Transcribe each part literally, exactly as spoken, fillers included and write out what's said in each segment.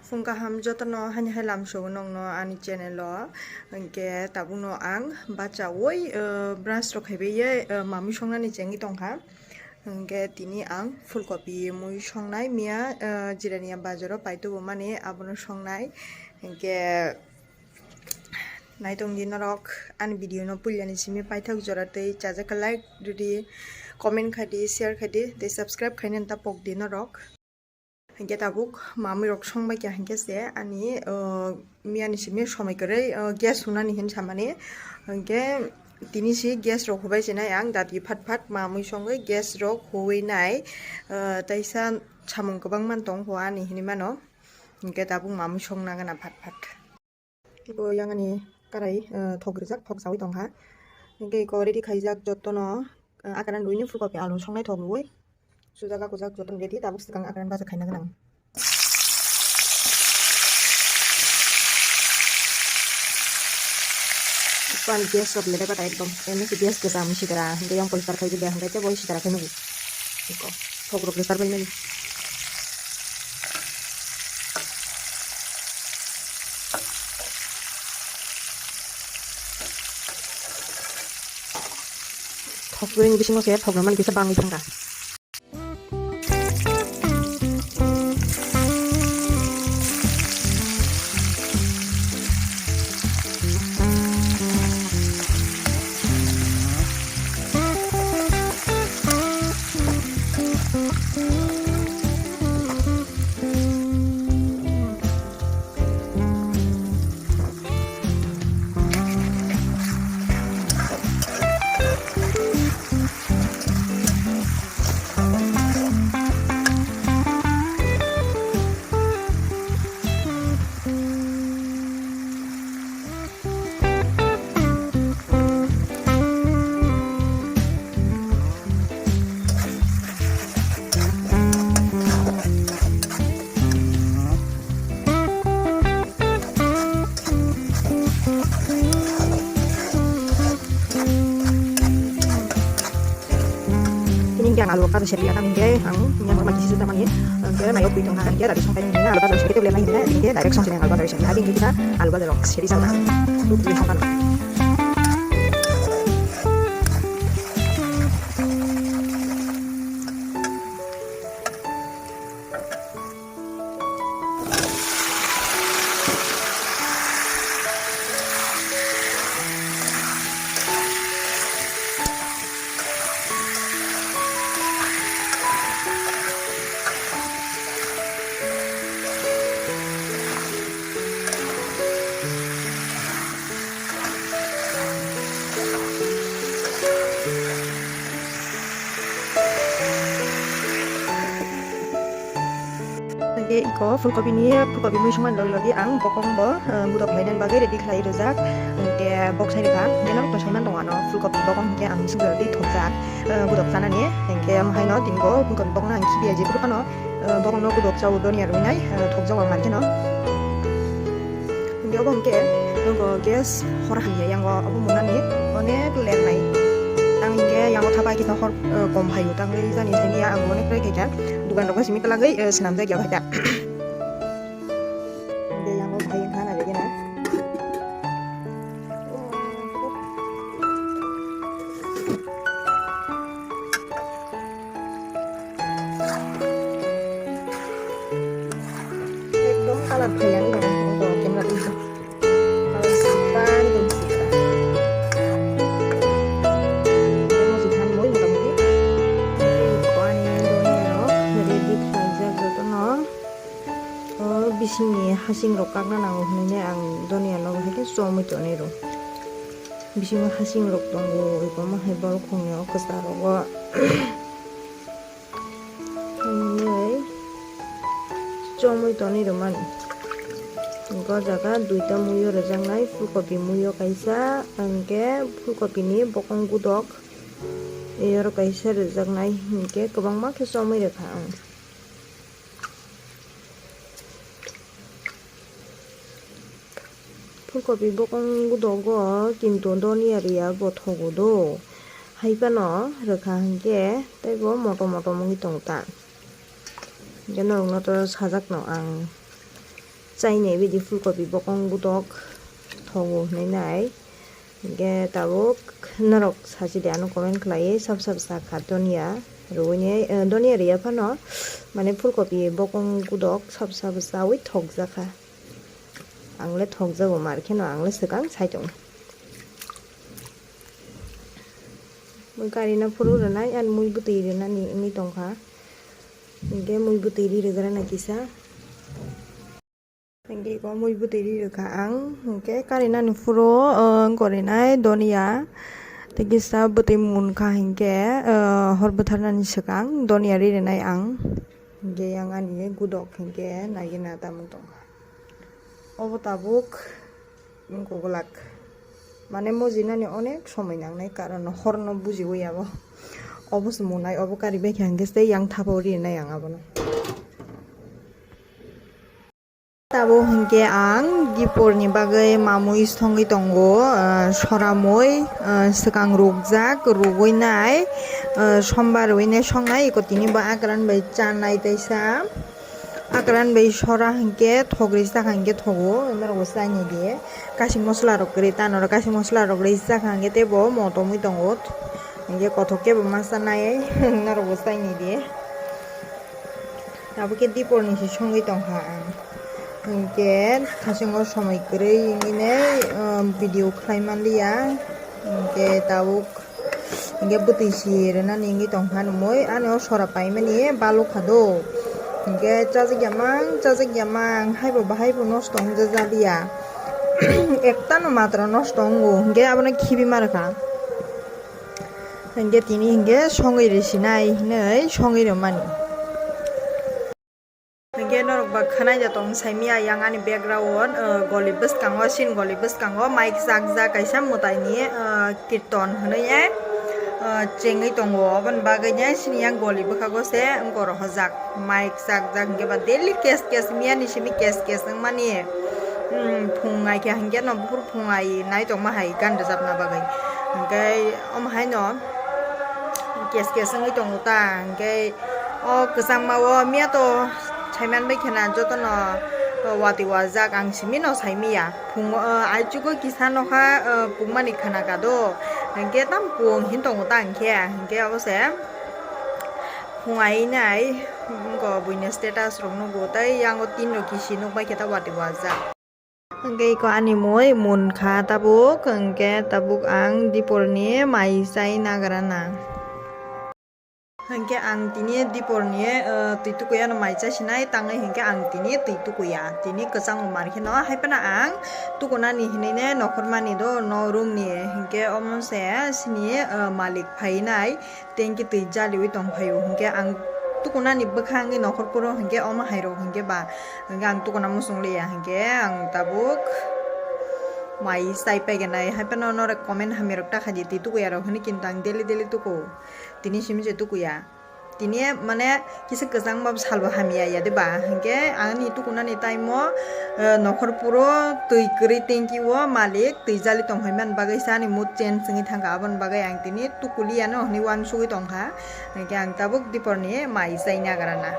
Phung kaham jotono hani hai lamsogo nokno ani channel o. Hinkhe tabukno ang bachaui, eh, brush rok khaibai ye, eh, mamui songnani chengwi tongkha. Hinkhe tini ang phulkopi mui songnai miya, eh, Jirania bazaro paitubu mani abono songnai. Hinkhe naitongdi norok ani video no puilani simi paithak jora tei chajak khe like rwdi, comment khaidi, share khaidi tei subscribe khainani ta pokdi norok. Hinkhe tabuk mamui rok songbai kha hinkhe se ani, uh, miyani simi somoi kwrwi, uh, gas hunani hin samani. Hinkhe tini si gas rok hubai se nai ang dati phat phat mamui songwi gas rok huwi nai, uh, taisa samung kwbangma tong hua ani hinwi mano. Hinkhe tabuk mamui songna gana phat phat. Bo yang ani karai, eh, thok rijak, thok sawi tongkha. Hinkhe iko ready khaijak jotono, eh, akaran rwini phulkopi alu songnai thok rwui. Sujak akujak jotono ready, tabuk swkang akaran baja khaina gwnang. Iko ani gas rok ledai bata ekdom, emni se gas kwcham sidra, hinkhe yang polistar khai bida, hinkhe tei bo sidra khai nugo. Iko thok rok rijak bai mani. Thok ring bisingo se thok rwmani kisa bangwi thangkha. Tini hingke ang alu o kaisa serbi ya, tamo hingke ang yang magi sijak mani, hingke nayo twi tongha, hingke rabi songkhe nini alu kaisa serbi tebol ya, hingke direct songkhe alu kaisa serbi, hingke kita alu kaisa serbi sama. Hingke iko fulkopi ni, fulkopi mui songmani logi logi ang bokong bo, eh, budok lainani bagwi ready khlai rijak. Hingke bok sai rwkha, hingke norok to saiman tongo ano, fulkopi bokong hingke ang bising jora twi thokjak, eh, budok chanani. Hingke omo haino tini bo fulkopi bokong no ang khibiya je phuru phano, eh, bokong no budok chao doniya rwinai, eh, thokjago ang markhe no. Hingke obo hingke nogo gas hor hamya yango obo munani onek lernai. Tang hingke yango thapai kisa hor, eh, kom phaio, tang ri jani thani ya ang onek rai khaikha. Dukan rok simi kwlagwi, eh, swnamjak ya khaikha. Hingke yango phai wngkha na begena. Ekdom kalar phai ya, nang nang tong tong camera tong tong. Kalar sita, ekdom sita. Mosi thani moi motamuti. Pani doniya rok ready khlaijak jotono. O bisingni hasing rok kakna nango hinui ang doniya no hai khe chomui tonwi rw. Bisingo hasing rok tongo, omo hai borok khongni o kwcharo o. Hinui chomui tonwi rwmani. Hingke o jaga duita muiyo rwjaknai, fulkopi muiyo kaisa, hingke fulkopini bokong gudok, iyoro kaisa rwjaknai, hingke kwbangma khe chomui rwkha ang. Fulkopi bokong gudogo kintu doniya riya bo thogo do. Hai phano rwkha hinkhe teibo motom motom wngwi tongo ta. Hinkhe norokno to sajakno ang Chaini bidi phulkopi bokong budok thogo hinwi nai. Hinkhe tabuk norok sachidi ano comment khlaiwi sab sab sakha donia rwini, eh, donia rwya phano mane phulkopi bokong budok sab sab chawi thokjakha. Ang le thokjago mar kheno ang le swkang sai tongo. Mui karina phuru rwnai ani mui bwtwi rwnani wngwi tongkha. Hinkhe mui bwtwi ri rwgrana kisa. Hinkhe iko mui bwtwi ri rwkha ang. Hinkhe karinani phuru, uh, wngkha rinai donia. Tei kisa bwtwi munkha hinkhe, uh, hor bwtharnani swkang donia ri rwnai ang. Hinkhe yang ani gudok hinkhe naigena tamung tongkha. Obo tabuk wngkha glak. Mane mojinani onek somoi nangnai karon horno bujiwi abo. Obo se munai obo kari bai khe hinkhe tei yang thapao ri rwnai ang abono. Tabuk hinkhe ang diporni bagwi mamui songwi tongo, ah, soramui, ah, swkang rukjak, rugwi nai, ah, sombar rwinai songnai, eko tini bo akran bai chanai teisa. Akran bai sora hinkhe thok rijak hinkhe thogo, norokbo chainai di. Kashi mosola rok kwrwi ta norok kashi mosola rok rijak hinkhe teibo motomwi tongo. Hinkhe kothok khe bo ma chanai, norokbo chainai di. Abo khe diporni se songwi tongkha ang. Hinkhe thasingo somoi kwrwi wngwi nai, um, video khlai manliya. Hinkhe tabuk hinkhe bwtwi si rwnani wngwi tongkha nw mui. Ani o sora paimani balukha do. Hinkhe chajak ya mang, chajak ya mang, haibo bahai bo nosto wngja jaliya. Ektano matro nosto wngo, hinkhe abono khibi ma rwkha. Hinkhe tini hinkhe songwi rwsinai hinwi songwi rwmani. Hinkhe norok ba khwnai da tong saimia yang ani background, uh, goli bwskango, sini goli bwskango mic chakjak kaisa mwtaini, uh, kirton hwnwi, uh, chengwi tongo. Oboni bagwi sini yang goli bwkhago se wngkor hojak mic chakjak hinkhe ba daily kes kes miyani simi kes kes wngmani. Hmm, phung ai khe hinkhe no buphuru phung ai nai tongma hai gan rwchapna bagwi. Hinkhe omo haino kes kes wngwi tongo ta, hinkhe o kwchangma o miya to saiman bai khena jotono watwi wajak ang simi no saimiya. Phungo, o, aichugo kisa nokha, o, pungmani khana kado, hinkhe tam pung hin tongo ta hinkhe, hinkhe abo se phung ai nai, wngkha buini status rok nugo tei yango tin rok kisi nukbai khe ta watwi wajak. Hwnkhe iko ani mui munkha tabuk, hwnkhe tabuk ang diporni mai chai nagrana. Hwnkhe ang tini diporni, eh, twi tukuya no mai chai sinai tangwi hwnkhe ang tini twi tukuya. Tini kwchang mar kheno haiphano ang tukunani hinwi ne nokhormani do no room ni hwnkhe omo se sini, eh, malik phainai. Tanki twi jaliwi tongphaio, hinkhe ang tukunani bwkha wngwi nokhor phuru hinkhe omo hairok hinkhe ba, hinkhe ang tukuna muchung liya, hinkhe ang tabuk mai chai paiganai, haiphano norok comment hamya rok ta khaidi, twi tukuya rok hinwi kinto ang daily daily tuku, tini simi se tukuya, tini mane kisa kwchang ba salbo hamya ya de ba, hinkhe ani tukunani time o, eh, nokhor phuru twi kwrwi tanki o malik twi jali tongphai man bagwi se ani mood change wngwi thangkha, aboni bagwi ang tini tukuliya no hinwi uansugwi tongkha, hinkhe ang tabuk diporni mai chai nagrana.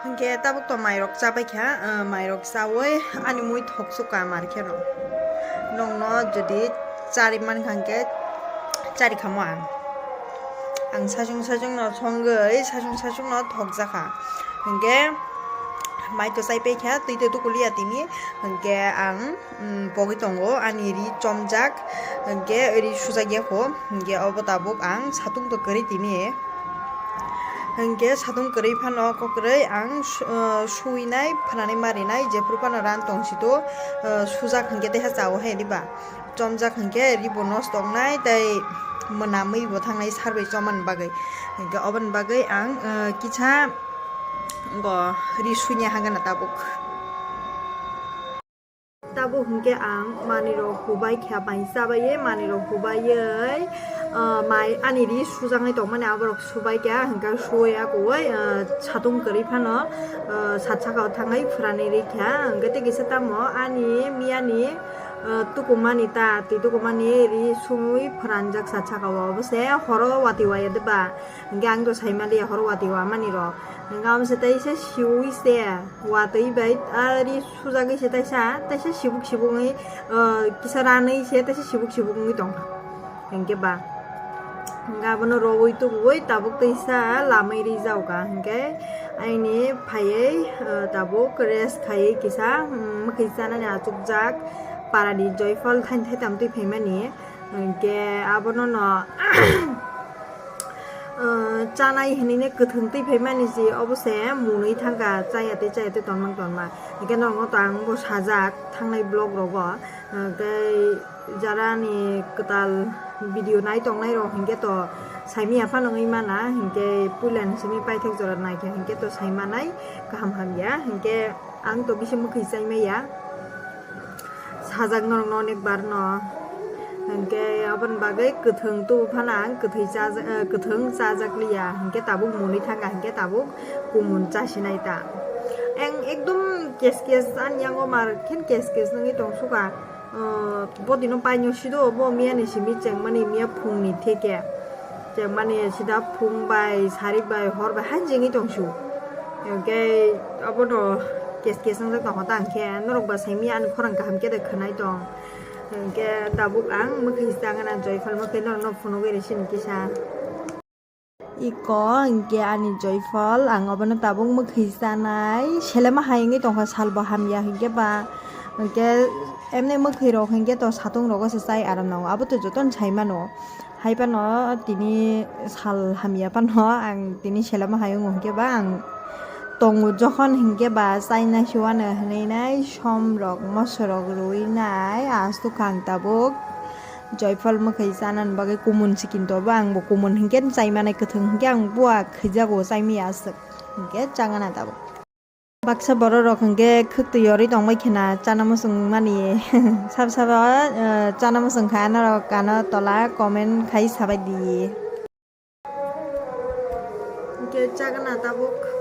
Hinkhe tabuk to mairok chabaikha, ah, mairok chawi ani mui thok sukha mar kheno. Nokno jodi chari mankha hinkhe chari khamo ang. Ang sachung sachungno songwi sachung sachungno thokjakha. Hinkhe mai to chai paikha, twi to tukuliya tini. Hinkhe ang, mm, pogwi tongo, ani ri chomjak, hinkhe ri sujak ya kho, hinkhe obo tabuk ang satung to kwrwi tini. Hinkhe satung kwrwi phano kokrwi ang su-, uh, suinai, phanani marinai, jephru phano ran tong sito, uh, sujak hinkhe teha chao hai diba. Chomjak hinkhe ribo nosto wngnai tei mwnamwi bo thangnai sarbai chomani bagwi. Hinkhe oboni bagwi ang, uh, kisa go ri suinya hagana tabuk. Tabuk hinkhe ang manwirok hubai kha bai chabaiwi manwirok hubaiwi, ah, mai ani ri sujaknai tongmani aborok subai kha hinkhe suwi akuwi, ah, satung kwrwi phano, ah, sat sakao thangwi phwranwi rikha hinkhe tei kisa tamo ani miyani, Ah, tukumani ta, twi tukumani ri sumui phranjak sa saka o, obo se horo wati waya de ba. Hingke ang to sai maliya horo wati wa mani rok. Hingke amo se teisa siwi se watwi bai, ah, ri sujagwi se teisa, teisa sibuk sibuk wngwi, ah, kisa ranwi se teisa sibuk sibuk wngwi tongkha. Hingke ba, hingke abono rowoi tubui tabuk teisa lamai rijao ka. Hingke aini phaiwi, ah, tabuk rest khaiwi kisa, mm, mwkhwi chanani achukjak parani joiphal thaini thaitam twi phaimani. Hingke abono no, ah, chanai hinui kwthwng twi phaimani se obo se munui thangkha, chaya tei chaya tei tonmang tonma. Hingke norokno to ang bo sajak thangnai vlog rogo. Tei jara ni kwtal video nai tongnai rok hingke to saimanya phano wngwi mana, hingke puila ni simi paithak jora naikha hingke to saimanai kaham hamya, hingke ang to bisi mwkhwi chaimaya, sajak norok no onek bar no, hingke aboni bagwi kwthwng tubu phano ang kwthwi chajak, eh, kwthwng chajak liya, hingke tabuk munui thangkha, hingke tabuk kumun chasinai ta. Ang ekdom kes kes ani yango mar khen kes kes wngwi tong suka. Ah, bo dino paino sido, bo miya ni simi chengmani, miya phung ni theke chengmani, sida phung bai, sari bai, hor bai, hanjingwi tong su. Hingke abono kes kes wngjak tongo ta, hingke norok ba saimanya ani khorang kaham khe de khwnai tong. Hingke tabuk ang mwkhwi changana joiphal mwkhwi norok no phunugwi rw sini kisa. Iko hingke ani joiphal, ang obono tabuk mwkhwi chanai, selema hai wngwi tongkha, salbo hamya hingke ba, hingke emne mwkhwi rok hingke to satung rogo se chai aram nango, abo to jotono sai mano, hai phano tini sal hamya phano ang tini selema hai wngo hingke ba ang tongo, jokhon hingke ba chaina se uanw hinui nai som rok moso rok rui nai aswk ang tabuk. Joiphal mwkhwi chanani bagwi kumun sikin to bo, ang bo kumun hinkhe chai manai, kwthwng hinkhe ang bua khaijago, chai maya aswk hinkhe chagana tabuk. Baksa borok rok hinkhe khwktwi yorwi tongbai khena chana muchung mani sab sabo, eh, chana muchung kha norok ano tola comment khai sabai di. Hingke chagana tabuk.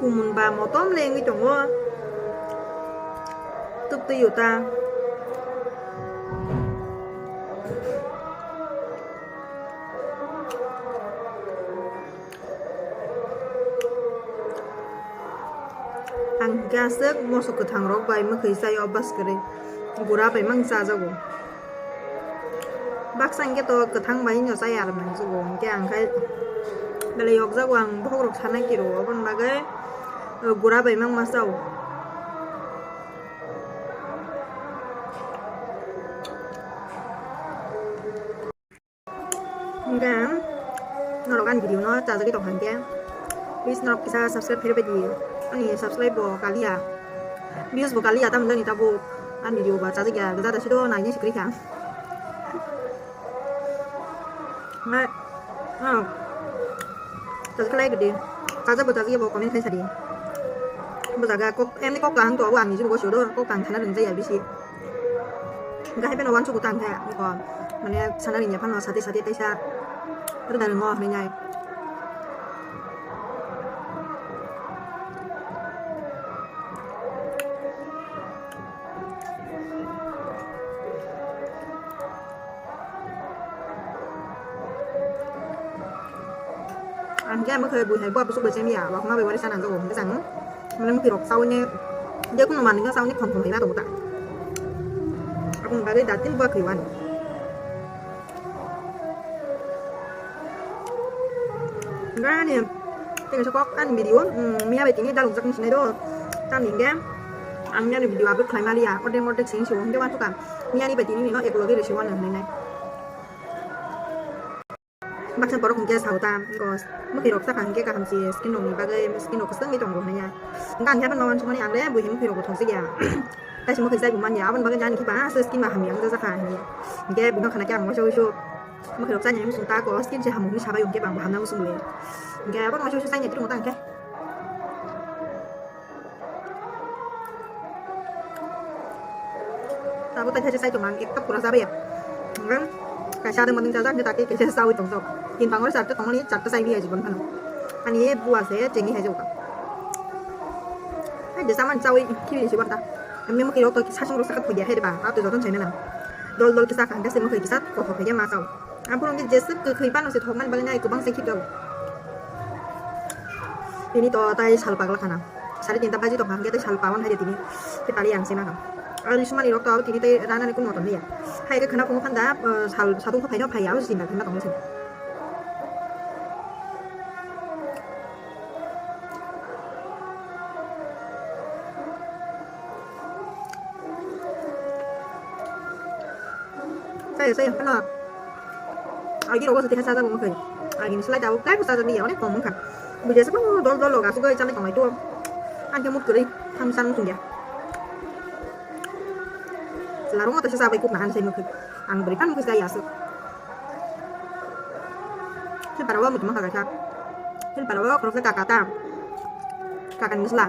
Kumun ba motom le wngwi tongo. Twk twi o ta. Ang hingke aswk moso kwthang rok bai mwkhwi chai o bas kwrwi gura bai mang chajago. Baksa hingke to kwthang bai no chai aro nangjago, hingke ang khai belai yokjago, ang bokhok rok sana kiro, oboni bagwi, uh, gura bai mang ma chao. Hingke norok ani video no chajagwi tongkha hingke, please norok kisa subscribe kherep di. Ani subscribe bo kaliya, views bo kaliya, tamoni jani tabuk ani video ba chajagya, gajada sido naini sikri kha. Nai, oh, subscribe di, chajak bo chajagya bo comment khai sadi. Bo jaga kok, emni kok kaham to abo ani jibo go sido kok kaham thana ringjaya bisi. Hingke hai phano uansuk tang khe, eko, mane, sana ringya phano sati sati teisa rwda ringo hinui nai. Ang khe mwkhwi bui hai buwa bwswk bai chemiya, wa khma bai wari sana jago, hingke chang, mane, mwkhwi rok chawi ne, je kunu manwi no chawi ne khom khom hai ma tongo ta. Aboni bagwi datin buwa khwi wani. Gani, tini sokok ani video, mm, miya bai tini daluk jak ni sinai do, tamni hingke, ang ani video upload khlai maliya, ordek mordek sing si o, hingke wansukha, miya ni bai tini no ek logi resi wani hinai nai. Baksa borok hingke sao ta, gos. Mwkhwi rok sakha hingke kaham se skin rok ni bagwi, skin rok kwchwngwi tongo hinui ya. Hingke ang khe phano uansukmani ang le buini mwkhwi rok bo thokjak ya. Kaisa mwkhwi chai bo man ya, aboni bagwi ani khe ba aswk skin ba hamya wngjakha hinui. Hingke buino khana khe ang waisa waisa mwkhwi rok chani muchung ta ko skin se hamya hinui sabai hingke bang bo hamya muchung le. Hingke abono waisa waisa chai ya tongmo ta hingke. Tabuk tai thaisa chai tongma ang ekta pura chabai ya. Ang Kaisa adang madang chajak, hwnkhe takhe kaisa chawi tongthok. Tin pangor charta tongmani, charta chai maya jibon phano. Ani bua se chengwi hai jokha. Hai de saman chawi khibini sibon ta. Ami mukhi rok to sasong rok sakat phodia hai de ba, ato joton chaina nang. Dol dol kisa khan kisa mukhi kisa kothok hai ma chaw. Ampuru ngi jesep kwkhwi pano se thokmani bagwi nai kwbang se khibjago. Tini to tai sal pagla khana. Sare tinta baji tongkha, hwnkhe tei sal pawan hai de tini. Tei pari ang se nang. Ari sumani rok to abo tini tei ranani kun motom liya. Hai khe khana phungo khanda, eh, sal sadung kha phaino phaiya, abo sinda khana tongmo se. Saya, saya, kena. Agi rogo sati khasa jago mukhe. Agi ni slide au, kai khasa jago ya, onek kom mukha. Bujai sa ko dol dol loga sugo chale tongai tu. Ang ke mut kuri, tham san mukhe ya. Larung ta sa bai kuk nahan sai mukhe. Ang beri kan mukhe sai asu. Sini para wa mut mukha kaka. Sini para wa khorok kaka ta. Kakan musla.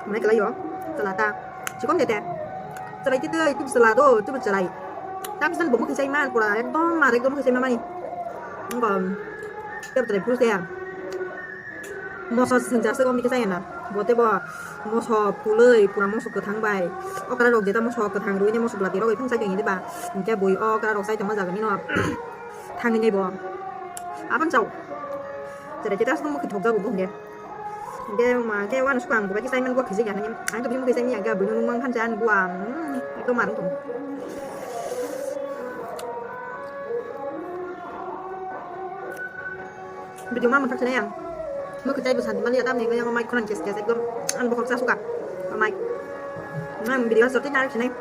Mane kelayo. Chelata. Chikon tete. Chelai tete itu chelado, itu chelai. Tapi sen bomo kisai man pura ekdom mar ekdom kisai mamani. Ngom. Tep tep pura ya. Moso sinja se gom kisai na. Bote bo moso puloi pura moso kwthang bai. Okra rok jeta moso kwthang ruine moso blati rok iphang sai ni ba. Hingke bui okra rok sai tongma jaga ni no. Thangni bo. Apan chau. Chelai tete asung mo kithok jago bo hingke. Hingke ma ke wan sukang buka kisai man buka khisi gana ni. Ang to bini buka kisai ni aga bunu nung mang khan jan buang. Hmm, ekdom marung tong. Video ma muthak sinai ang. Mo kitai bu santi mali atam ni yang mai khon kes kes ekdom. Ang buka sa suka. Mai. Nang video sorti narik sinai.